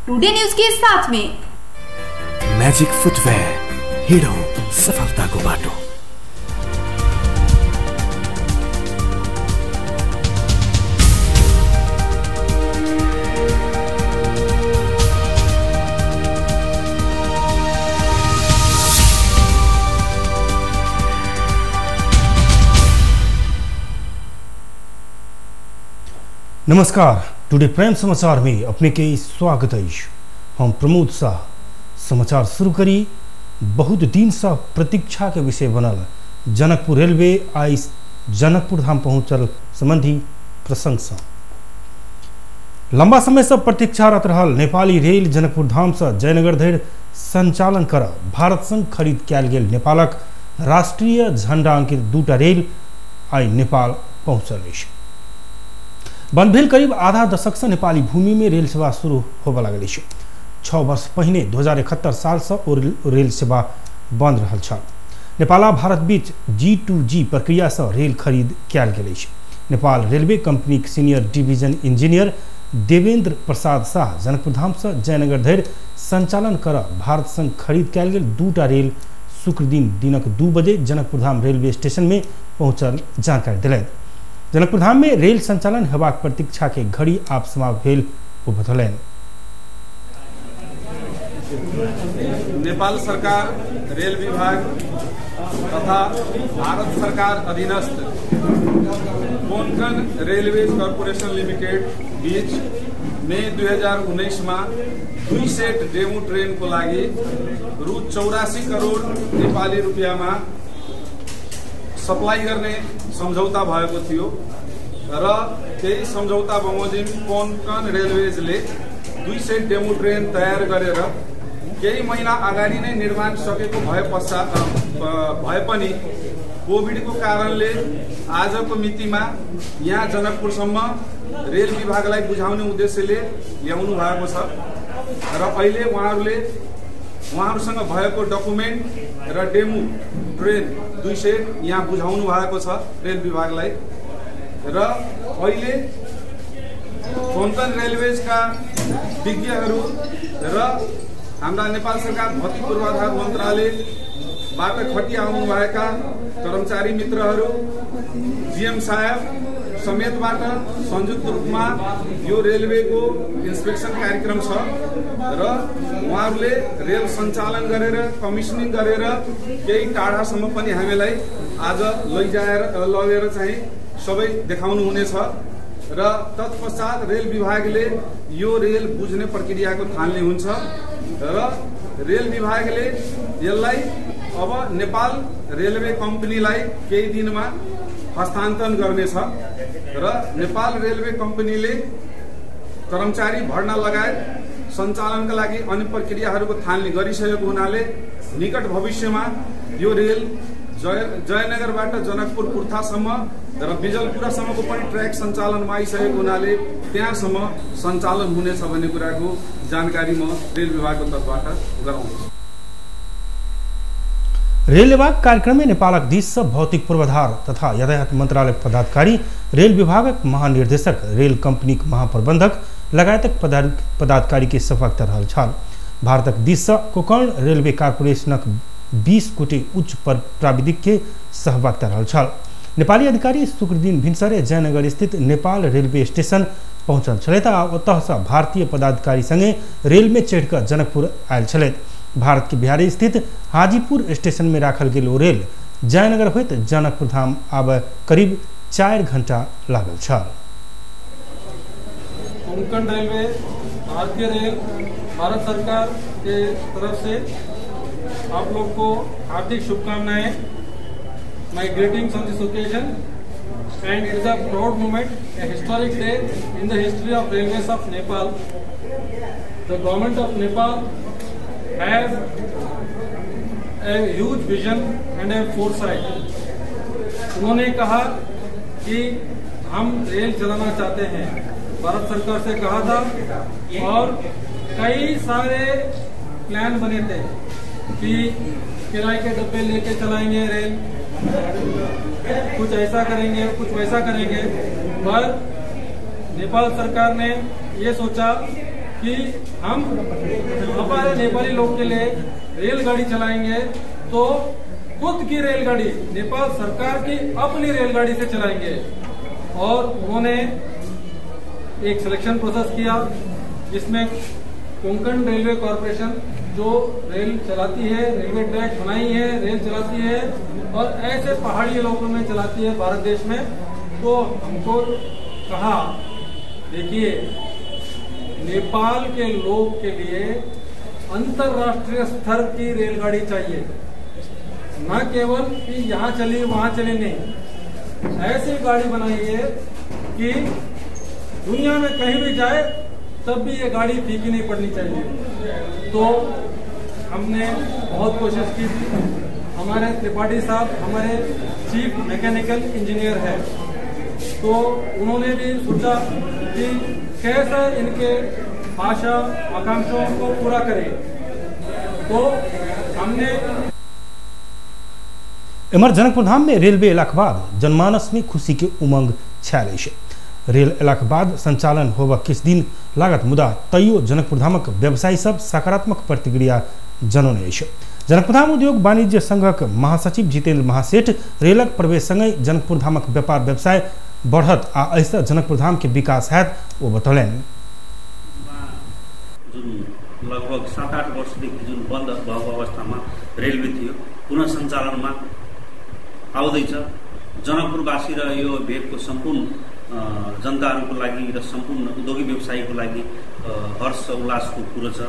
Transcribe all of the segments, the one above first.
Today news के साथ में। मैजिक फुटवेयर, हिँडौँ सफलताको बाटो। नमस्कार, टुडे प्राइम समाचार में अपने के स्वागत है। हम प्रमोद शाह। समाचार शुरू करी। बहुत दिन से प्रतीक्षा के विषय बनल जनकपुर रेलवे आई जनकपुर धाम पहुंचल संबंधी प्रसंग से लंबा समय से प्रतीक्षारत रहल नेपाली रेल जनकपुर धाम से जयनगर धरि संचालन कर भारत संग खरीद कयल गेल नेपालक राष्ट्रीय झंडा अंकित दूटा रेल आई नेपाल पहुंचल अछि। बंद भेल करीब आधा दशक से नेपाली भूमि में रेल सेवा शुरू होबय लागल अछि। 6 वर्ष पहिने 2071 साल से ओ रेल सेवा बंद रहल छल। नेपाल आ भारत बीच G2G प्रक्रिया से रेल खरीद कयल गेल अछि। नेपाल रेलवे कंपनीक senior division engineer Devendra Prasad Shah Janakpur Dham से जयनगर धरि संचालन कर भारत संग खरीद कयल गेल दूटा रेल शुक्र दिन दिनक 2 बजे जनकपुर धाम रेलवे स्टेशन में पहुंचल जानकारी देलनि। जनकपुर धाम में रेल संचालन हेबाक प्रतीक्षा के घड़ी आब समाप्त भेल ओ बतौलनि। नेपाल सरकार रेल विभाग तथा भारत सरकार अधीनस्थ कोंकण रेलवे कॉर्पोरेशन लिमिटेड बीच मई 2019 में 2 सेट डेमो ट्रेन को लागि रु 84 करोड़ नेपाली रुपियाँ में सप्लाई गर्ने सम्झौता भएको थियो र त्यही सम्झौता बमोजिम कोंकण रेलवेजले 2 सेट डेमो ट्रेन तयार गरेर केही महिना अगाडि नै निर्माण सकेको भए पश्चात भए पनि कोभिडको कारणले आजको मितिमा यहाँ जनकपुरसम्म रेल विभागलाई बुझाउने उद्देश्यले ल्याउनु भएको छ र अहिले उहाँहरूले उहाँहरूसँग भएको डकुमेन्ट र डेमो ट्रेन 2 सेट यहाँ बुझाउनु भएको छ रेल विभागलाई र अहिले कोंकण रेलवेजका विज्ञहरू र हाम्रा नेपाल सरकार भौतिक पूर्वाधार मन्त्रालयबाट खटी आउनुभएका कर्मचारी मित्रहरू जीएम साहेब समेतबाट संयुक्त रूपमा यो रेलवेको इन्सपेक्सन कार्यक्रम छ र उहाँहरूले रेल सञ्चालन गरेर कमिसनिङ गरेर केही टाढासम्म पनि हामीलाई आज लैजाएर लगेर चाहिँ सबै देखाउनु हुनेछ र तत्पश्चात रेल विभागले यो रेल बुझ्ने प्रक्रियाको थाल्ने हुन्छ र रेल विभागले यसलाई अब नेपाल रेलवे कम्पनीलाई केही दिनमा हस्तान्तरण गर्नेछ र नेपाल रेलवे कम्पनीले कर्मचारी भर्ना लगायत सञ्चालनका लागि अन्य प्रक्रियाहरूको थालनी गरिसकेको हुनाले निकट भविष्यमा यो रेल जयनगरबाट जनकपुर कुर्थासम्म र बिजलपुरासम्मको पनि ट्र्याक सञ्चालनमा आइसकेको हुनाले त्यहाँसम्म सञ्चालन हुनेछ भन्ने कुराको जानकारी म रेल विभागको तर्फबाट गराउँछु। रेल विभाग कार्यक्रम में नेपालक दिस से भौतिक पूर्वाधार तथा यातायात मंत्रालय पदाधिकारी, रेल विभागक महानिर्देशक, रेल कंपनीक महाप्रबंधक लगायतक पदाधिकारी के सहभागिता रहल छल। भारतक दिस से कोंकण रेलवे कॉर्पोरेशनक 20 गोटे उच्च प्राविधिक के सहभागिता रहल छल। नेपाली अधिकारी शुक्र दिन भिनसरे जयनगर स्थित नेपाल रेलवे स्टेशन पहुंचल छलथि आ ओतहसँ भारतीय पदाधिकारी संगे रेल में चढ़िकऽ जनकपुर आयल छलथि। भारत के बिहार स्थित हाजीपुर स्टेशन में राखल गेल ओ रेल जयनगर होइत जनकपुर धाम आबय करीब 4 घंटा लागल छल। कोंकण रेलवे भारतीय रेल भारत सरकार के तरफ से आप लोग को हार्दिक शुभकामनाएं। My greetings on this occasion, and it is a proud moment, a historic day in the history of railways of Nepal. The government of Nepal has a huge vision and a foresight. उन्होंने कहा कि हम rail चलाना चाहते हैं, भारत सरकार से कहा था और कई सारे प्लान बने थे कि किराए के डब्बे लेके चलाएंगे रेल, कुछ ऐसा करेंगे कुछ वैसा करेंगे, पर नेपाल सरकार ने ये सोचा कि हम हमारे नेपाली लोग के लिए रेलगाड़ी चलाएंगे तो खुद की रेलगाड़ी, नेपाल सरकार की अपनी रेलगाड़ी से चलाएंगे। और उन्होंने एक सिलेक्शन प्रोसेस किया जिसमें कोंकण रेलवे कॉरपोरेशन जो रेल चलाती है, रेलवे ट्रैक बनाई है, रेल चलाती है और ऐसे पहाड़ी इलाकों में चलाती है भारत देश में, तो हमको कहा देखिए नेपाल के लोग के लिए अंतर्राष्ट्रीय स्तर की रेलगाड़ी चाहिए, न केवल कि यहाँ चली वहाँ चली नहीं, ऐसी गाड़ी बनाइए कि दुनिया में कहीं भी जाए तब भी ये गाड़ी फीकी नहीं पड़नी चाहिए। तो हमने बहुत कोशिश की थी। हमारे त्रिपाठी साहब हमारे चीफ मैकेनिकल इंजीनियर हैं, तो उन्होंने भी सोचा कि कैसे इनके आशा आकांक्षाओं को पूरा करें। तो हमने एमहर जनकपुरधाम में रेलवे एलाक बाद जनमानस में खुशी के उमंग छायल अछि। रेल एलाक बाद संचालन होबऽ किछु दिन लागत, मुदा तैयो जनकपुरधामक व्यवसायी सब सकारात्मक प्रतिक्रिया जनौने अछि। जनकपुरधाम उद्योग वाणिज्य संघक महासचिव जितेंद्र महासेठ रेलक प्रवेश संगहि जनकपुरधामक व्यापार व्यवसाय बढ़त आ एहिसँ जनकपुरधाम के विकास हैत ओ बतौलनि। जुन लगभग 7-8 वर्षदेखि जुन बन्द भएको अवस्थामा रेलवे थियो पुनः सञ्चालनमा आउँदैछ। जनकपुरवासी र यो भेगको सम्पूर्ण जनताहरूको लागि र सम्पूर्ण उद्योगी व्यवसायीको लागि हर्ष उल्लासको कुरो छ,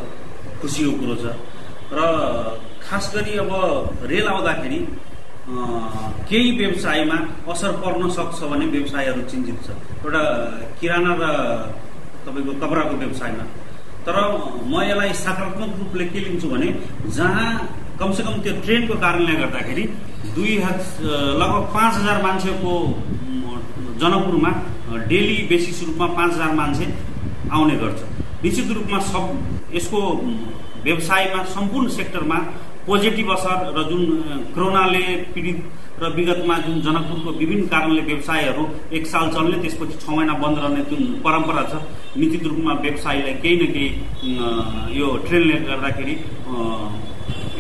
खुसीको कुरो छ। र खास गरी अब रेल आउँदाखेरि केही व्यवसायमा असर पर्न सक्छ भने व्यवसायहरू चिन्तित छ, एउटा किराना र तपाईँको कपडाको व्यवसायमा। तर म यसलाई सकारात्मक रूपले के लिन्छु भने जहाँ कमसेकम त्यो ट्रेनको कारणले गर्दाखेरि लगभग 5,000 मान्छेको जनकपुरमा डेली बेसिस रूपमा 5,000 मान्छे आउने गर्छ। निश्चित रूपमा सब यसको व्यवसायमा सम्पूर्ण सेक्टरमा पोजिटिभ असर र जुन कोरोनाले पीडित र विगतमा जुन जनकपुरको विभिन्न कारणले व्यवसायहरू 1 साल चल्ने त्यसपछि 6 महिना बन्द रहने जुन परम्परा छ, निश्चित रूपमा व्यवसायीलाई केही न केही यो ट्रेनले गर्दाखेरि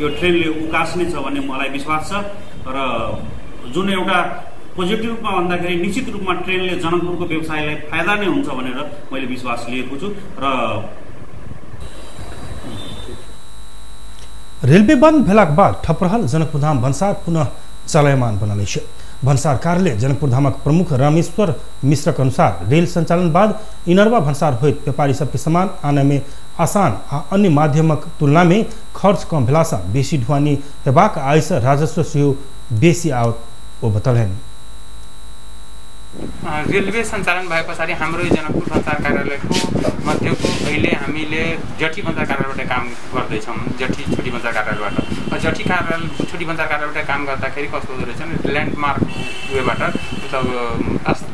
यो ट्रेनले उकास्ने छ भन्ने मलाई विश्वास छ। र जुन एउटा पोजिटिभ रूपमा भन्दाखेरि निश्चित रूपमा ट्रेनले जनकपुरको व्यवसायलाई फाइदा नै हुन्छ भनेर मैले विश्वास लिएको छु। र रेलवे बंद भेलाक बाद ठप रहल जनकपुरधाम भन्सार पुनः चलायमान बनल अछि। भन्सार कार्यालय जनकपुरधामक प्रमुख रामेश्वर मिश्रक अनुसार रेल संचालन बाद इनरवा भन्सार होइत व्यापारी सबके सामान आनय में आसान आ अन्य माध्यमक तुलना में खर्च कम भेलासँ बेसी ढुआनी हेबाक आ एहिसँ राजस्व सेहो बेसी आओत ओ बतौलनि। रेलवे सञ्चालन भए पछाडि हाम्रो जनकपुर भन्सार कार्यालयको मध्येको अहिले हामीले जठी भन्सार कार्यालयबाट काम गर्दैछौँ, जठी छोटी भन्सार कार्यालयबाट। जठी कार्यालय छोटी भन्सार कार्यालयबाट काम गर्दाखेरि कस्तो हुँदो रहेछ भने ल्यान्डमार्क उयोबाट मतलब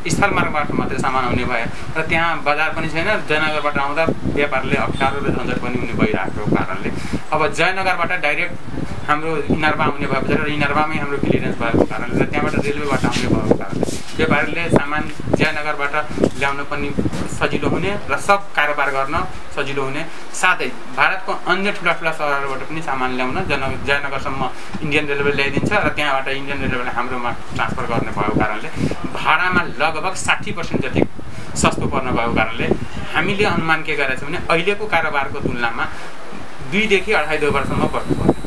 स्थल मार्गबाट मात्रै सामान आउने भयो र त्यहाँ बजार पनि छैन। जयनगरबाट आउँदा व्यापारले अप्ठ्यारो र झन्झट पनि हुने भइरहेको कारणले अब जयनगरबाट डाइरेक्ट हाम्रो इनारबा आउने भएपछि र इनारबामै हाम्रो क्लियरेन्स भएको कारणले र त्यहाँबाट रेलवेबाट आउने भएको कारणले व्यापारीले सामान जयनगरबाट ल्याउन पनि सजिलो हुने र सब कारोबार गर्न सजिलो हुने, साथै भारतको अन्य ठुला ठुला सहरहरूबाट पनि सामान ल्याउन जयनगरसम्म इन्डियन रेलवे ल्याइदिन्छ र त्यहाँबाट इन्डियन रेलवेले हाम्रोमा ट्रान्सफर गर्ने भएको कारणले भाडामा लगभग 60% जति सस्तो पर्न भएको कारणले हामीले अनुमान के गरेका छौँ भने अहिलेको कारोबारको तुलनामा 2 देखि 2.5 दोबरसम्म बढ्नुपर्ने।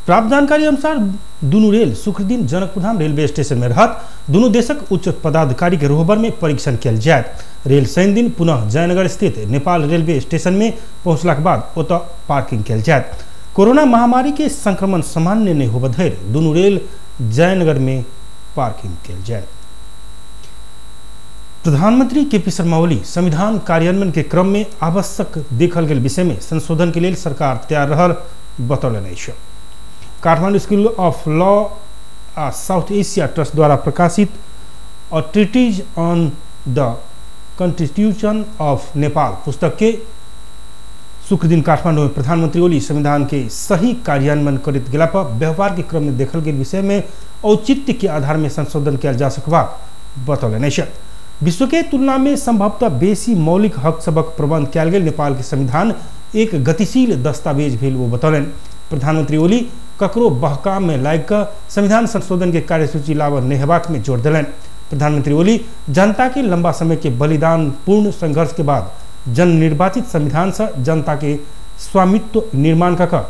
प्राप्त जानकारी अनुसार दुनू रेल शुक्रदिन जनकपुरधाम रेलवे स्टेशन में रहत। दुनू देशक उच्च पदाधिकारी के रोहबर में परीक्षण कयल जायत। रेल शनिदिन पुनः जयनगर स्थित नेपाल रेलवे स्टेशन में पहुंचलाक बाद ओतऽ पार्किंग कयल जायत। कोरोना महामारी के संक्रमण सामान्य नहीं होबऽ धरि दुनू रेल जयनगर में पार्किंग कयल जायत। प्रधानमंत्री केपी शर्मा ओली संविधान कार्यान्वयन के क्रम में आवश्यक देखल गेल विषय में संशोधन के लेल सरकार तैयार रहल बतौलनि अछि। काठमांडू स्कूल ऑफ लॉ आ साउथ एशिया ट्रस्ट द्वारा प्रकाशित a treatise on the constitution of Nepal पुस्तक के शुक्रदिन काठमांडू में प्रधानमंत्री ओली संविधान के सही कार्यान्वयन करैत गेला पर व्यवहार के क्रम में देखल गेल विषय में औचित्य के आधार में संशोधन कयल जा सकबाक बतौलनि अछि। विश्व के तुलना में संभवतः बेसी मौलिक हक सबक प्रबंध कयल गेल नेपाल के संविधान एक गतिशील दस्तावेज भेल वो बतौलनि। प्रधानमंत्री ओली ककरो बहकाम में लागि कऽ संविधान संशोधन के कार्यसूची लाबऽ नहि हेबाक में जोर देलनि। प्रधानमंत्री ओली जनता के लंबा समय के बलिदान पूर्ण संघर्ष के बाद जननिर्वाचित संविधान से जनता के स्वामित्व निर्माण कऽ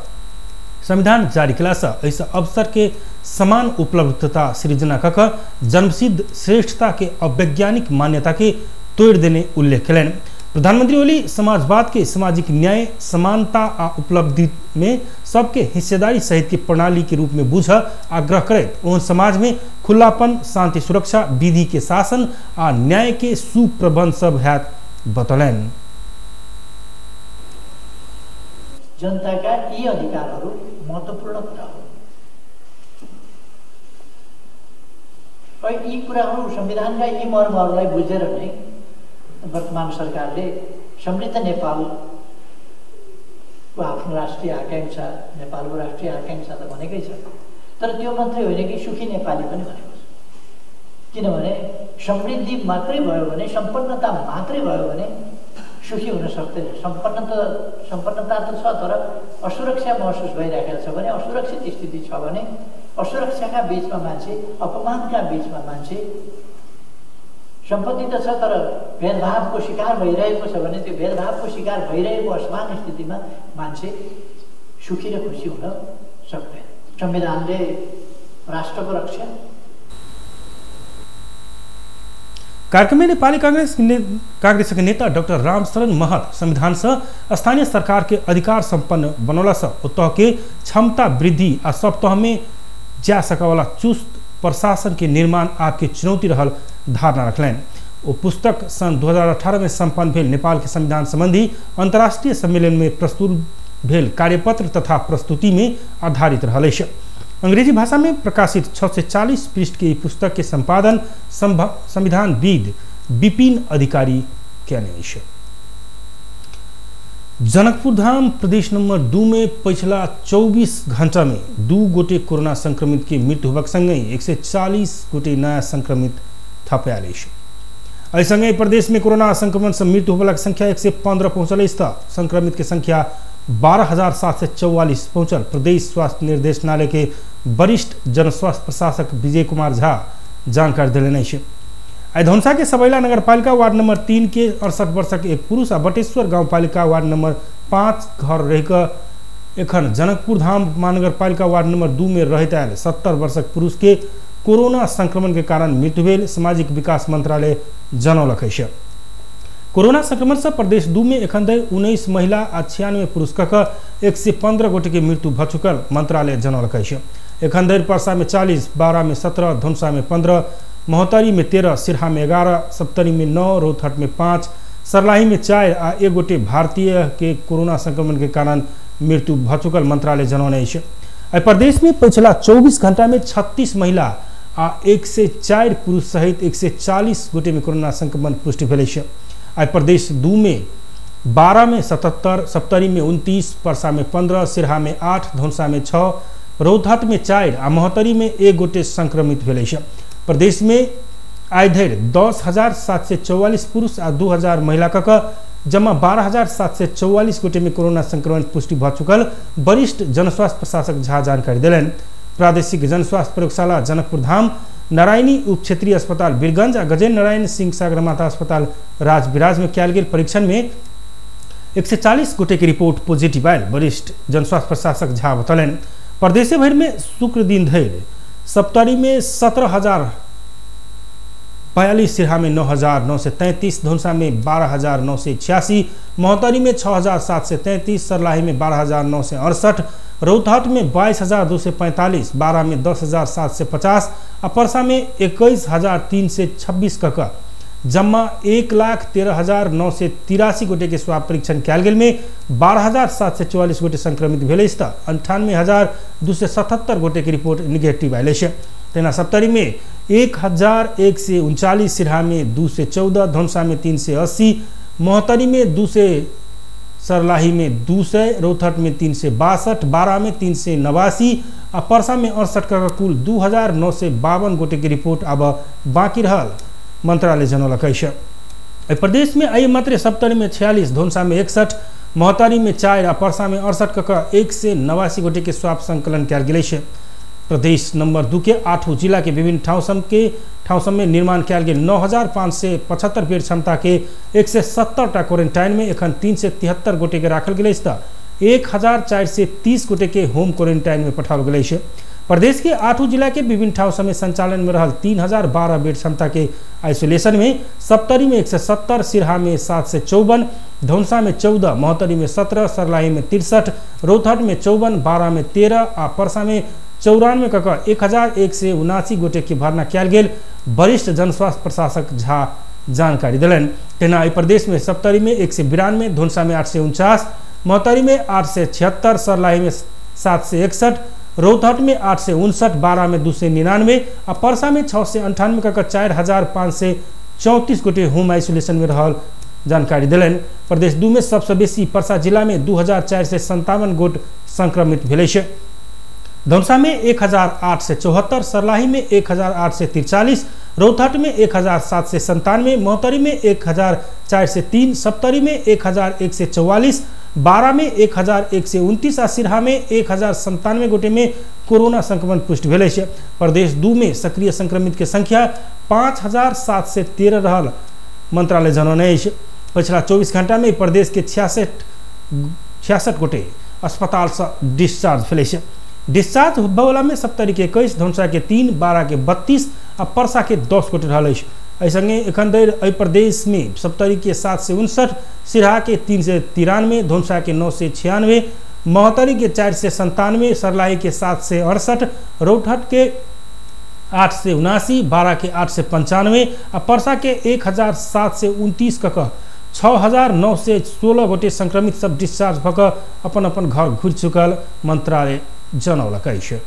संविधान जारी कयलासँ एहिसँ अवसर के समान उपलब्धता सृजना कऽ जन्मसिद्ध श्रेष्ठता के अवैज्ञानिक मान्यता के तोड़ि देने उल्लेख कयलनि। प्रधानमंत्री ओली समाजवाद के सामाजिक न्याय, समानता आ उपलब्धि में सबके हिस्सेदारी सहित के प्रणाली के रूप में बुझ आग्रह करैत ओहन समाज में खुलापन, शांति, सुरक्षा, विधि के शासन आ न्याय के सुप्रबंध सब हैत बतौलनि। जनताका यी अधिकारहरू महत्त्वपूर्ण कुरा हो। यी कुराहरू संविधानका यी मर्महरूलाई बुझेर नै वर्तमान सरकारले समृद्ध नेपालको आफ्नो राष्ट्रिय आकांक्षा, नेपालको राष्ट्रिय आकांक्षा त भनेकै छ, तर त्यो मात्रै होइन कि सुखी नेपाली पनि भनेको छ। किनभने समृद्धि मात्रै भयो भने, सम्पन्नता मात्रै भयो भने सुखी हुन सक्दैन। सम्पन्नता त छ तर असुरक्षा महसुस भइरहेको छ भने, असुरक्षित स्थिति छ भने, असुरक्षाका बिचमा मान्छे, अपमानका बिचमा मान्छे, सम्पत्ति त छ तर भेदभावको शिकार भइरहेको छ भने त्यो भेदभावको शिकार भइरहेको असमान स्थितिमा मान्छे सुखी र खुसी हुन सक्दैन। संविधानले राष्ट्रको रक्षा। कार्यक्रम में नेपाली कांग्रेस के नेता डॉक्टर रामशरण महत संविधान से स्थानीय सरकार के अधिकार संपन्न बनौला से ओतह के क्षमता वृद्धि आ सब तह में जा सकवाला चुस्त प्रशासन के निर्माण आपके चुनौती रहल धारणा रखलनि। ओ पुस्तक सन 2018 में संपन्न भेल नेपाल के संविधान संबंधी अंतर्राष्ट्रीय सम्मेलन में प्रस्तुत भेल कार्यपत्र तथा प्रस्तुति में आधारित रहल अछि। अंग्रेजी भाषा में प्रकाशित 640 पृष्ठ के पुस्तक के संपादन संविधानविद विपिन अधिकारी कयने अछि। जनकपुर धाम प्रदेश नंबर 2 में पिछला 24 घंटा में 2 गोटे कोरोना संक्रमित के मृत्यु होबाक संगहि 140 गोटे नया संक्रमित थप आयल अछि। एहि संगहि प्रदेश में कोरोना संक्रमण से मृत्यु होबला के संख्या 115 पहुंचल अछि त संक्रमित के संख्या 12,744 पहुंचल। प्रदेश स्वास्थ्य निर्देशनालय के वरिष्ठ जनस्वास्थ्य प्रशासक विजय कुमार झा जानकारी देलनि अछि। आइ धनुषा के सबैला नगरपालिका वार्ड नंबर 3 के 68 वर्षक एक पुरुष आ बटेश्वर गाउँपालिका वार्ड नंबर 5 घर रहिकऽ एखन जनकपुर धाम महानगरपालिका वार्ड नंबर 2 में रहैत आयल 70 वर्षक पुरुष के कोरोना संक्रमण के कारण मृत्यु भेल सामाजिक विकास मंत्रालय जनौलक अछि। कोरोना संक्रमण से प्रदेश 2 में एखन धरि 19 महिला आ 96 पुरुष कऽ 115 गोटे के मृत्यु भऽ चुकल मंत्रालय जनौलक अछि। एखन धरि परसा में 40, बारा में 17, धनुषा में 15, महोत्तरी में 13, सिरहा में 11, सप्तरी में 9, रौतहट में 5, सर्लाही में 4 आ 1 गोटे भारतीय के कोरोना संक्रमण के कारण मृत्यु भऽ चुकल मंत्रालय जनौने अछि। एहि प्रदेश में पिछला 24 घंटा में 36 महिला आ 104 पुरुष सहित 140 गोटे में कोरोना संक्रमण पुष्टि भेल अछि। आइ प्रदेश 2 में 12 में 77, सप्तरी में 29, परसा में 15, सिरहा में 8, धनुषा में 6, रौतहट में 4 आ महोत्तरी में 1 गोटे संक्रमित भेल अछि। प्रदेश में आइ धरि 10,744 पुरुष आ 2,000 महिला कऽ जमा 12,744 गोटे में कोरोना संक्रमण पुष्टि भऽ चुकल वरिष्ठ जनस्वास्थ्य प्रशासक झा जानकारी देलनि। प्रादेशिक जनस्वास्थ्य प्रयोगशाला जनकपुर धाम, नारायणी उप क्षेत्रीय अस्पताल वीरगंज आ गजेन्द्र नारायण सिंह सागरमाता अस्पताल राजविराज में कयल गेल परीक्षण में 140 गोटे के रिपोर्ट पॉजिटिव आयल वरिष्ठ जनस्वास्थ्य प्रशासक झा बतौलनि। प्रदेशे भरि में शुक्र दिन धरि सप्तरी में 17,042, सिरहा में 9,933, धनुषा में 12,986, महोत्तरी में 6,733, सर्लाही में 12,968, रौतहट में 22,245, बारा में 10,750 आ परसा में 21,326 कऽ जम्मा 1,13,983 गोटे के स्वाब परीक्षण कयल गेल में 12,744 गोटे संक्रमित भेल अछि त 98,277 गोटे के रिपोर्ट निगेटिव आयल अछि। तहिना सप्तरी में 1,139, सिरहा में 214, धनुषा में 380, महोत्तरी में 200, सर्लाही में 200, रौतहट में 362, बारा में 389 आ परसा में 68 का कुल 2,952 गोटे के रिपोर्ट अब बाकी रहल। मंत्रालय जनौलक अछि। एहि प्रदेश में आइ मात्रे सप्तरी में 46, धनुषा में 61, महोत्तरी में 4 आ परसा में 68 क क 189 गोटे के स्वाब संकलन कयल गेल अछि। प्रदेश नंबर 2 के 8 जिला के विभिन्न ठाउँ में निर्माण कयल गेल 9575 बेड क्षमता के 170 टा क्वारेंटाइन में एखन 373 गोटे के राखल गेल अछि त 1430 गोटे के होम क्वारेंटाइन में पठाओल गेल अछि। प्रदेश के 8 जिला के विभिन्न ठाउँ में संचालन में रहल 3012 बेड क्षमता के आइसोलेशन में सप्तरी में 170, सिरहा में 754, धनुषा में 14, महोत्तरी में 17, सर्लाही में 63, रौतहट में 54, बारा में 13 आ परसा में 94 क 1179 गोटे के भर्ना कयल गेल वरिष्ठ जनस्वास्थ्य प्रशासक झा जानकारी देलनि। तहिना एहि प्रदेश में सप्तरी में 192, धनुषा में 849, महोत्तरी में 876, सर्लाही में 761, रौतहट में 859, बारा में 299 आ परसा में 698 क 4534 गोटे होम आइसोलेशन में रहल जानकारी देलनि। प्रदेश 2 में सबसे बेसी परसा जिला में 2457 गोट संक्रमित भेल अछि। धनुषा में 1874, सर्लाही में 1843, रौतहट में 1797, महोत्तरी में 1403, सप्तरी में 1144, बारा में 1129 आ सिरहा में 1097 गोटे में कोरोना संक्रमण पुष्टि भेल अछि। प्रदेश 2 में सक्रिय संक्रमित के संख्या 5713 रहल मंत्रालय जनौने अछि। पछिला 24 घंटा में प्रदेश के 66 गोटे अस्पताल से डिस्चार्ज भेल अछि। डिस्चार्ज होबयवला में सप्तरी के 21, धनुषा के 3, बारा के 32 आ परसा के 10 गोटे रहल अछि। एहि संगे एखन धरि एहि प्रदेश में सप्तरी के 759, सिरहा के 393, धनुषा के 996, महोत्तरी के 497, सर्लाही के 768, रौतहट के 879, बारा के 895 आ परसा के 1729 क 6916 गोटे संक्रमित सब डिस्चार्ज भऽ कऽ अपन अपन घर घुरि चुकल मंत्रालय जनौलक अछि।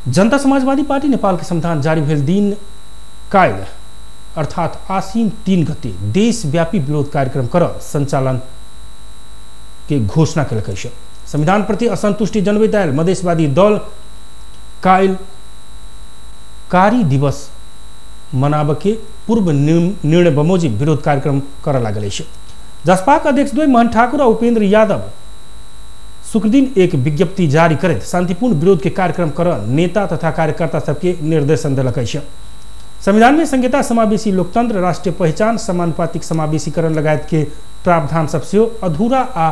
जनता समाजवादी पार्टी नेपाल के संविधान जारी भेल दिन काल्हि अर्थात आश्विन 3 गते देशव्यापी विरोध कार्यक्रम कर संचालन के घोषणा केलक अछि। संविधान प्रति असंतुष्टि जनबैत आयल मधेशवादी दल काल्हि कारी दिवस मनाबऽ के पूर्व निर्णय बमोजिम विरोध कार्यक्रम कर लागल अछि। जसपाक अध्यक्ष द्वय मोहन ठाकुर आ उपेंद्र यादव शुक्रदिन एक विज्ञप्ति जारी करैत शांतिपूर्ण विरोध के कार्यक्रम कर नेता तथा कार्यकर्ता सबके निर्देशन देलक अछि। संविधान में संहिता, समावेशी लोकतंत्र, राष्ट्रीय पहचान, समानुपातिक समावेशीकरण लगायत के प्रावधान सब सेहो अधूरा आ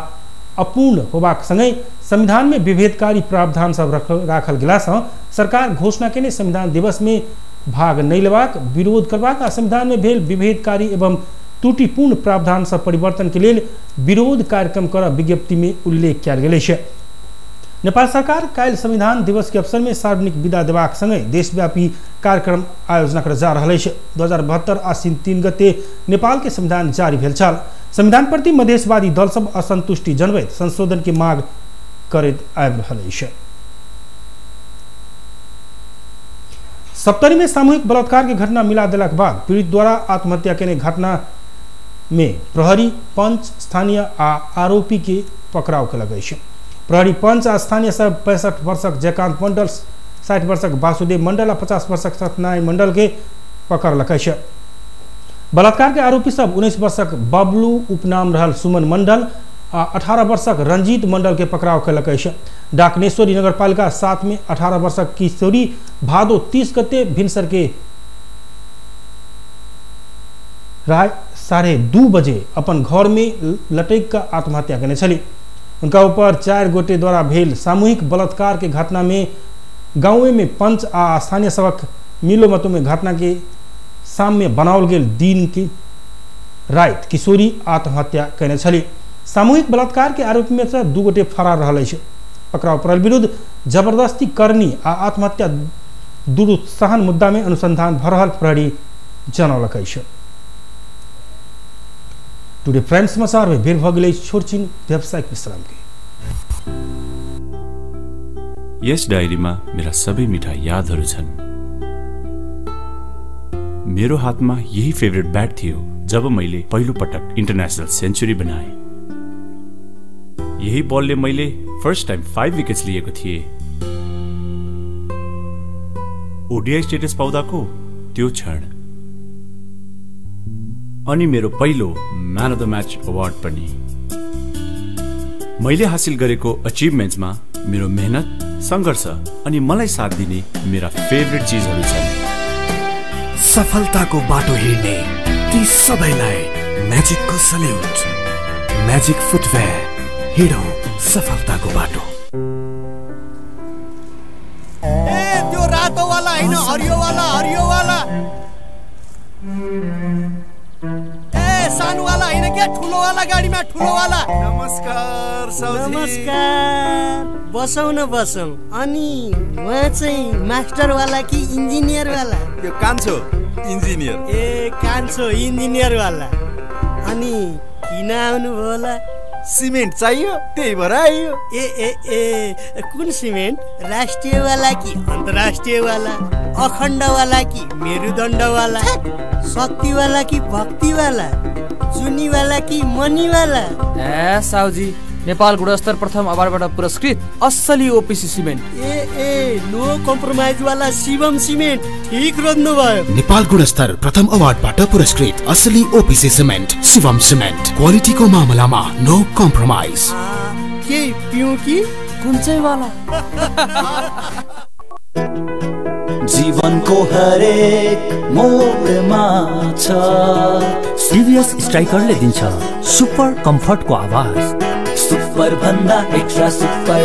अपूर्ण होबाक संगहि संविधान में विभेदकारी प्रावधान सब राखल गेलासँ सरकार घोषणा केने संविधान दिवस में भाग नहि लेबाक, विरोध करबाक आ संविधान में भेल विभेदकारी एवं त्रुटिपूर्ण प्रावधान सब परिवर्तन के लेल विरोध कार्यक्रम कर विज्ञप्ति में उल्लेख कयल गेल अछि। नेपाल सरकार काल्हि संविधान दिवस के अवसर में सार्वजनिक विदा देबाक संगहि देशव्यापी कार्यक्रम आयोजना कर जा रहल अछि। 2072 आश्विन 3 गते नेपाल के संविधान जारी भेल छल। संविधान प्रति मधेशवादी दल सब असंतुष्टि जनबैत संशोधन के मांग करैत आबि रहल अछि। सप्तरी में सामूहिक बलात्कार के घटना मिला देलाक बाद पीड़ित द्वारा आत्महत्या केने घटना में प्रहरी पंच स्थानीय आ आरोपी के पकड़ाव केलक अछि। प्रहरी पंच आ स्थानीय सब 65 वर्षक जयकांत मंडल, 60 वर्षक वासुदेव मंडल आ 50 वर्षक सत्यनारायण मंडल के पकड़लक अछि। बलात्कार के आरोपी सब 19 वर्षक बबलू उपनाम रहल सुमन मंडल आ 18 वर्षक रंजीत मंडल के पकड़ाव केलक अछि। डाकनेश्वरी नगरपालिका 7 में 18 वर्षक किशोरी भादो 30 गते भिनसर के रात 2:30 बजे अपन घर में लटकि कऽ आत्महत्या केने छली। उनका ऊपर 4 गोटे द्वारा भेल सामूहिक बलात्कार के घटना में गाँवे में पंच आ स्थानीय सबक मिलो मतों में घटना के सामने बनाओल गेल दिन की राति किशोरी आत्महत्या केने छली। सामूहिक बलात्कार के आरोप में से 2 गोटे फरार रहल अछि। पकड़ाव पड़ल विरुद्ध जबरदस्ती करनी आ आत्महत्या दुरुत्साहन मुद्दा में अनुसंधान भऽ रहल प्रहरी जनौलक अछि। टुडे प्राइम समाचार में बेर भऽ गेलै छोटछिन व्यावसायिक विश्राम के। यस डायरीमा मेरा सबै मिठा यादहरू छन्। मेरो हातमा यही फेभरेट ब्याट थियो जब मैले पहिलो पटक इन्टरनेसनल सेन्चुरी बनाए। यही बलले मैले फर्स्ट टाइम 5 विकेट्स लिएको थिएँ। ओडिआई स्टेटस पाउँदाको त्यो क्षण, अनि मेरो पहिलो man of the match award पनि। मैले हासिल गरेको अचिभमेन्ट्समा मेरो मेहनत, सङ्घर्ष अनि मलाई साथ दिने मेरा फेभरेट चिजहरू छन्। सफलताको बाटो हिँड्ने ती सबैलाई म्याजिकको सल्युट। म्याजिक फुटवेयर, हिँडौँ सफलताको बाटो। ए त्यो रातो वाला हैन, हरियो वाला, हरियो वाला। ए सानो वाला हैन क्या, ठुलो वाला गाडीमा, ठुलो वाला। नमस्कार साउजी। नमस्कार, बसौँ न बसौँ। अनि उहाँ चाहिँ मास्टर वाला कि इन्जिनियर वाला? यो कान्छो इन्जिनियर। ए कान्छो इन्जिनियर वाला। अनि किन आउनुभयो होला? सिमेन्ट चाहियो, त्यही भएर आइयो। ए ए ए कुन सिमेन्ट? राष्ट्रियवाला कि अन्तर्राष्ट्रियवाला, अखण्डवाला कि मेरुदण्डवाला, शक्तिवाला कि भक्तिवाला, जुनीवाला कि मनीवाला? ए साउजी, नेपाल गुणस्तर प्रथम अवार्डबाट पुरस्कृत असली ओपिसी सिमेन्ट। ए ए नो कम्प्रोमाइज वाला शिवम सिमेन्ट, ठीक रोज्नु भयो। नेपाल गुणस्तर प्रथम अवार्डबाट पुरस्कृत असली ओपिसी सिमेन्ट, शिवम सिमेन्ट। क्वालिटीको मामलामा नो कम्प्रोमाइज। के पिउँ कि कुन चाहिँ वाला? जीवनको हरेक मोडमा छ सिरियस स्ट्राइकरले दिन्छ सुपर कम्फर्टको आवाज, सुपर भन्दा एक्स्ट्रा सुपर।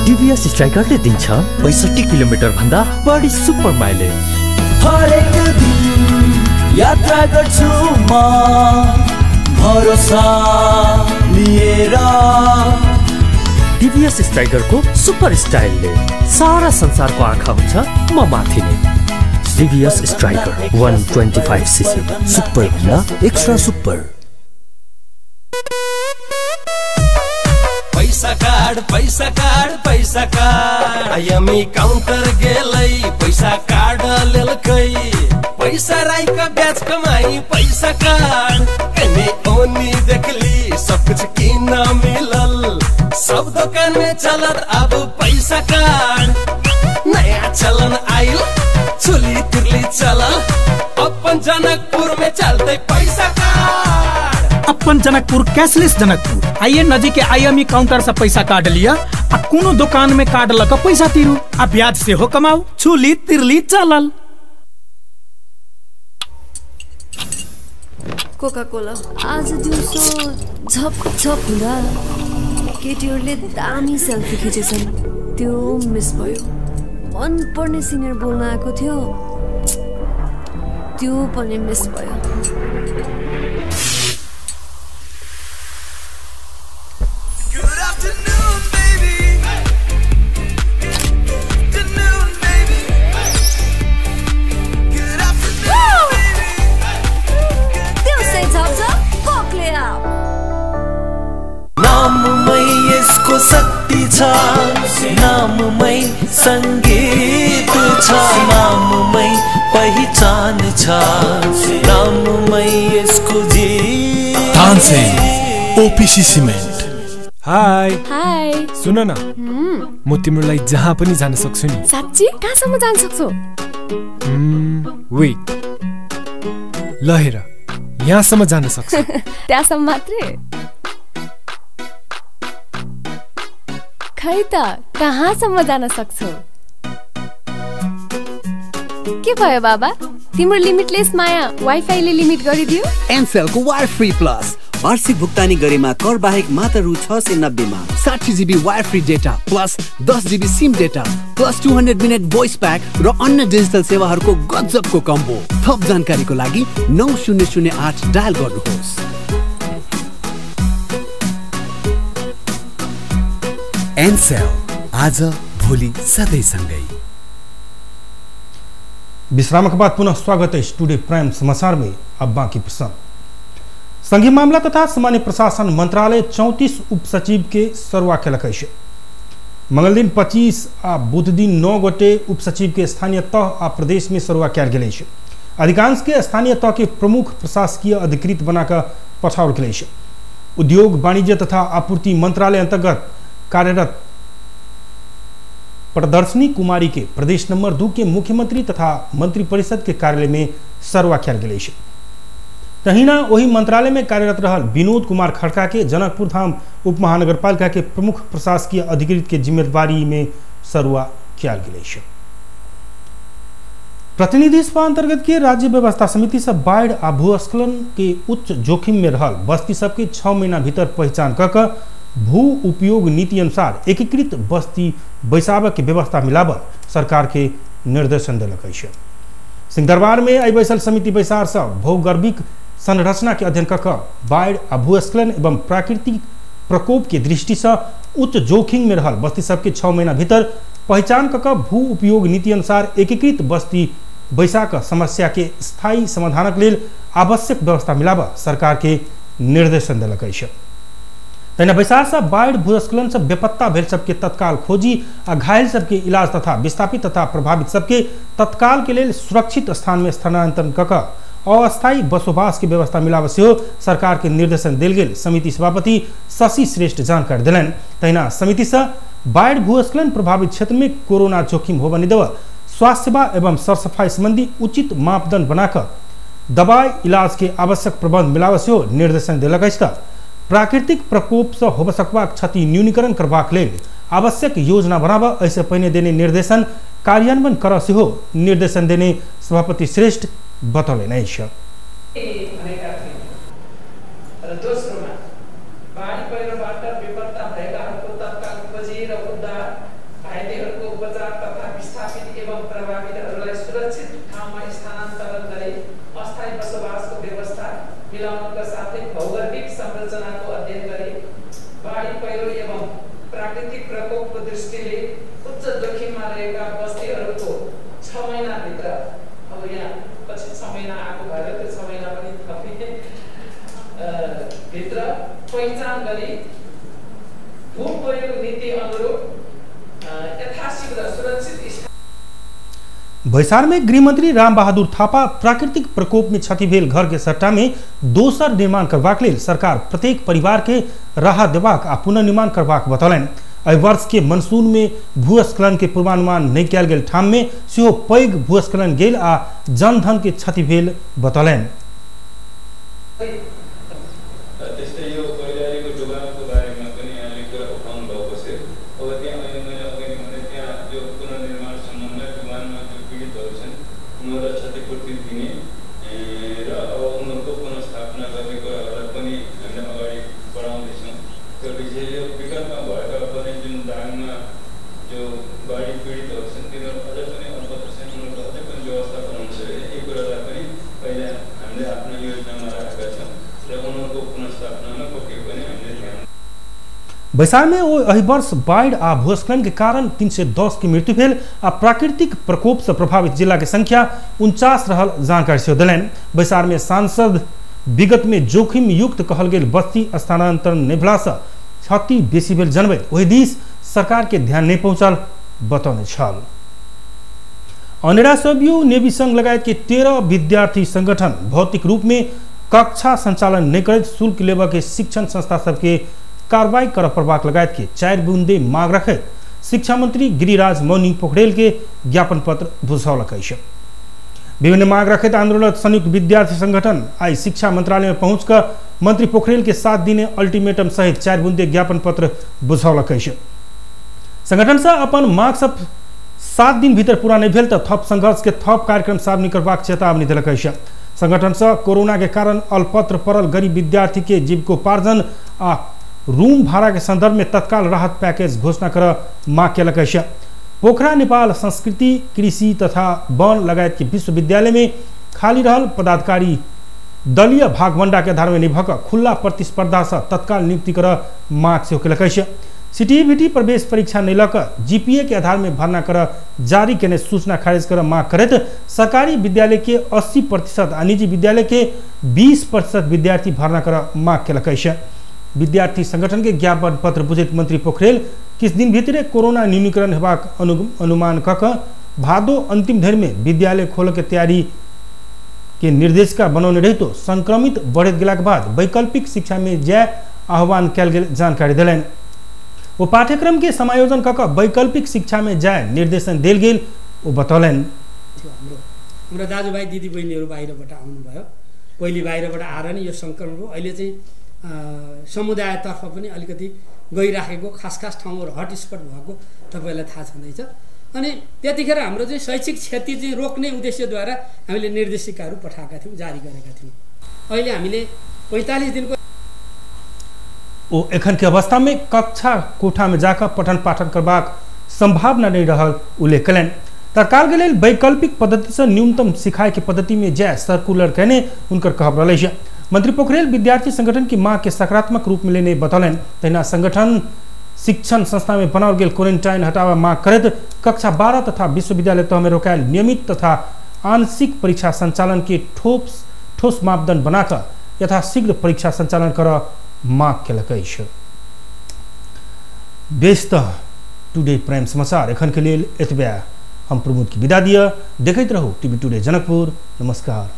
टिभीएस स्ट्राइकरले दिन्छ 65 किलोमिटर भन्दा बढी सुपर माइलेज। हरेक दिन यात्रा गर्छु म भरोसा लिएर। टिभीएस स्ट्राइकरको सुपर स्टाइलले सारा संसारको आँखा हुन्छ म माथि नै। टिभीएस स्ट्राइकर 125 सीसी, सुपर भन्दा एक्स्ट्रा सुपर। पैसा कार्ड, पैसा कार्ड, पैसा कार्ड। आईएमई काउंटर गेलै, पैसा कार्ड लेलकै, पैसा राई का ब्याज कमाई पैसा कार्ड। एने ओनी देखली सब कुछ किन मिलल, सब दुकान में चलत अब पैसा कार्ड। नया चलन आइल, चुली तिरली चलल, अपन जनकपुर में चलते पैसा कार्ड। अपन जनकपुर कैशलेस जनकपुर। आइए नजीक के आईएमई काउंटर से पैसा कार्ड लिया आ कोनो दुकान में कार्ड लग पैसा तीरू आ ब्याज से हो कमाऊ। चुली तिरली चलल। कोका कोला आज दिउँसो झप झप हुँदा केटीहरूले दामी सेल्फी खिचेछन्, त्यो मिस भयो। मनपर्ने सिनियर बोल्न आएको थियो, त्यो पनि मिस भयो। नाममै यसको शक्ति छ, नाममै संगीत छ, नाममै पहिचान छ, नाममै यसको जीत। Tansen OPC cement. Hi hi, सुन न, म तिम्रो लागि जहाँ पनि जान सक्छु नि। साँच्ची? कहाँसम्म जान सक्छौ? वेट, ल हेर, यहाँसम्म जान सक्छु। त्यहाँसम्म मात्रै? खै त कहाँसम्म जान सक्छौ? के भयो बाबा, तिम्रो लिमिटलेस माया वाइफाईले लिमिट गरिदियो? एनसेलको वायर फ्री प्लस वार्षिक भुक्तानी गरेमा कर बाहेक मात्र रु 690 मा 60 GB wire free data plus 10 GB SIM data plus 200 minute voice pack र अन्य डिजिटल सेवाहरूको गजबको कम्बो। थप जानकारीको लागि 9008 डायल गर्नुहोस्। एनसेल, आज भोलि सधैँ सँगै। विश्राम के बाद पुनः स्वागत है टुडे प्राइम समाचार में। अब बाकी प्रसंग। संघीय मामला तथा सामान्य प्रशासन मंत्रालय 34 उपसचिव के सरुआ केलक अछि। मंगल दिन 25 आ बुध दिन 9 गोटे उपसचिव के स्थानीय तह आ प्रदेश में सरुआ कयल गेल अछि। अधिकांश के स्थानीय तह के प्रमुख प्रशासकीय अधिकृत बनाकर पठाओल गेल अछि। उद्योग वाणिज्य तथा आपूर्ति मंत्रालय अंतर्गत कार्यरत प्रदर्शनी कुमारी के प्रदेश नंबर 2 के मुख्यमंत्री तथा मंत्रिपरिषद के कार्यालय में सरुआ कयल गेल अछि। तहिना ओहि मंत्रालय में कार्यरत रहल विनोद कुमार खड़का के जनकपुर धाम उप महानगरपालिका के प्रमुख प्रशासकीय अधिकृत के जिम्मेदारी में सरुआ कयल गेल अछि। प्रतिनिधि सभा अंतर्गत के राज्य व्यवस्था समिति से बाढ़ आ भूस्खलन के उच्च जोखिम में रहल बस्ती सबके 6 महीना भीतर पहचान कऽ कऽ भू उपयोग नीति अनुसार एकीकृत बस्ती बैसाबऽ के व्यवस्था मिलाबऽ सरकार के निर्देशन देलक अछि। सिंहदरबार में आई बैसल समिति बैसार से भौगर्भिक संरचना के अध्ययन कऽ कऽ बाढ़ आ भूस्खलन एवं प्राकृतिक प्रकोप के दृष्टि से उच्च जोखिम में रहल बस्ती सबके 6 महीना भीतर पहचान कऽ कऽ भू उपयोग नीति अनुसार एकीकृत बस्ती बैसा कऽ समस्या के स्थायी समाधानक लेल आवश्यक व्यवस्था मिलाबऽ सरकार के निर्देशन देलक अछि। तहिना बैसार से बाढ़ि भूस्खलन से बेपत्ता भेल सबके तत्काल खोजी आ घायल सबके इलाज तथा विस्थापित तथा प्रभावित सबके तत्काल के लेल सुरक्षित स्थान में स्थानांतरण कऽ कऽ अस्थायी बसोबास के व्यवस्था मिलाबऽ सेहो सरकार के निर्देशन देल गेल समिति सभापति शशि श्रेष्ठ जानकारी देलनि। तहिना समिति से बाढ़ि भूस्खलन प्रभावित क्षेत्र में कोरोना जोखिम होबय नहि देबऽ स्वास्थ्य सेवा एवं सरसफाई संबंधी उचित मापदंड बनाकर दवाई इलाज के आवश्यक प्रबंध मिलाबऽ सेहो निर्देशन देलक अछि। प्राकृतिक प्रकोप से होबय सकबाक क्षति न्यूनीकरण करबाक लेल आवश्यक योजना बनाबऽ एहिसँ पहिने देने निर्देशन कार्यान्वयन करऽ सेहो निर्देशन देने सभापति श्रेष्ठ बतौलनि अछि। बैसार में गृहमंत्री रामबहादुर थापा प्राकृतिक प्रकोप में क्षति भेल घर के सट्टा में दोसर निर्माण करबाक लेल सरकार प्रत्येक परिवार के राहत देबाक आ पुनर्निर्माण करबाक बतौलनि। एहि वर्ष के मनसून में भूस्खलन के पूर्वानुमान नहि कयल गेल ठाम में सेहो पैघ भूस्खलन गेल आ जनधन के क्षति भेल बतौलनि। बैसार में ओ एहि वर्ष बाढ़ि आ भूस्खलन के कारण 310 के मृत्यु भेल आ प्राकृतिक प्रकोप से प्रभावित जिला के संख्या 49 रहल जानकारी सेहो देलनि। बैसार में सांसद विगत में जोखिम युक्त कहल गेल बस्ती स्थानांतरण नहि भेला से क्षति बेसी भेल जनबैत ओहि दिस सरकार के ध्यान नहि पहुंचल बतौने छल। अनेरा सभ्यू नेवी संघ लगायत के 13 विद्यार्थी संगठन भौतिक रूप में कक्षा संचालन नहि करैत शुल्क लेबऽ के शिक्षण संस्था सबके कार्रवाई करऽ पड़बाक लगायत के 4 बुंदे मांग रखैत शिक्षा मंत्री गिरिराज मौनी पोखरेल के ज्ञापन पत्र बुझौलक अछि। विभिन्न मांग रखैत आंदोलनरत संयुक्त विद्यार्थी संगठन आई शिक्षा मंत्रालय में पहुंचकर मंत्री पोखरेल के 7 दिन अल्टीमेटम सहित 4 बुंदे ज्ञापन पत्र बुझौलक अछि। संगठन से अपन मांग सब 7 दिन भीतर पूरा नहीं भेल त थप संघर्ष के थप कार्यक्रम सार्वजनिक करबाक चेतावनी देलक अछि। संगठन से कोरोना के कारण अलपत्र पड़ल गरीब विद्यार्थी के जीविकोपार्जन आ रूम भाड़ा के संदर्भ में तत्काल राहत पैकेज घोषणा कर मांग केलक अछि। पोखरा नेपाल संस्कृति कृषि तथा वन लगायत के विश्वविद्यालय में खाली रहल पदाधिकारी दलीय भागवंडा के आधार में निभक खुला प्रतिस्पर्धा से तत्काल नियुक्ति कर मांग सेहो केलक अछि। सीटीईबीटी प्रवेश परीक्षा नहीं लऽ जीपीए के आधार में भर्ना कर जारी केने सूचना खारिज कर मांग करैत सरकारी विद्यालय के 80% आ निजी विद्यालय के 20% विद्यार्थी भर्ना कर मांग केलक अछि। विद्यार्थी संगठन के ज्ञापन पत्र बुझैत मंत्री पोखरेल किछु दिन भीतरे कोरोना न्यूनीकरण हेबाक अनुमान कऽ कऽ भादो अंतिम धरि में विद्यालय खोलऽ के तैयारी के निर्देशिका बनौने रहितो संक्रमित बढ़ैत गेलाक बाद वैकल्पिक शिक्षा में जाय आह्वान कयल गेल जानकारी देलनि। ओ पाठ्यक्रम के समायोजन कऽ वैकल्पिक शिक्षा में जाय निर्देशन देल गेल ओ बतौलनि। हाम्रो दाजुभाइ दिदीबहिनीहरू बाहिरबाट आउनुभयो, पहिले बाहिरबाट आएर नि यो सङ्क्रमण हो। अहिले चाहिँ समुदायतर्फ पनि अलिकति गइराखेको खास खास ठाउँहरू हटस्पट भएको तपाईँलाई थाहा छँदैछ। अनि त्यतिखेर हाम्रो चाहिँ शैक्षिक क्षति चाहिँ रोक्ने उद्देश्यद्वारा हामीले निर्देशिकाहरू पठाएका थियौँ, जारी गरेका थियौँ। अहिले हामीले 45 दिनको ओ एखन के अवस्था में कक्षा कोठा में जाकर पठन पाठन करबाक संभावना नहीं रहल उल्लेख कयलनि। तत्काल के लेल वैकल्पिक पद्धति से न्यूनतम सिखाए के पद्धति में जाय सर्कुलर कहने उनकर कहब रहल अछि। मंत्री पोखरेल विद्यार्थी संगठन की मांग के सकारात्मक रूप में लेने बतौलनि। तहिना संगठन शिक्षण संस्था में बनाओल गेल क्वारेंटाइन हटावा मांग करैत कक्षा 12 तथा विश्वविद्यालय तह में रोकायल नियमित तथा आंशिक परीक्षा संचालन के ठोस मापदंड बनाकर यथाशीघ्र परीक्षा संचालन कर मांग केलक अछि। बेस त टुडे प्राइम समाचार एखन के लेल एतबे। हम प्रमोद की विदा दिया। देखैत रहू टीवी टुडे जनकपुर। नमस्कार।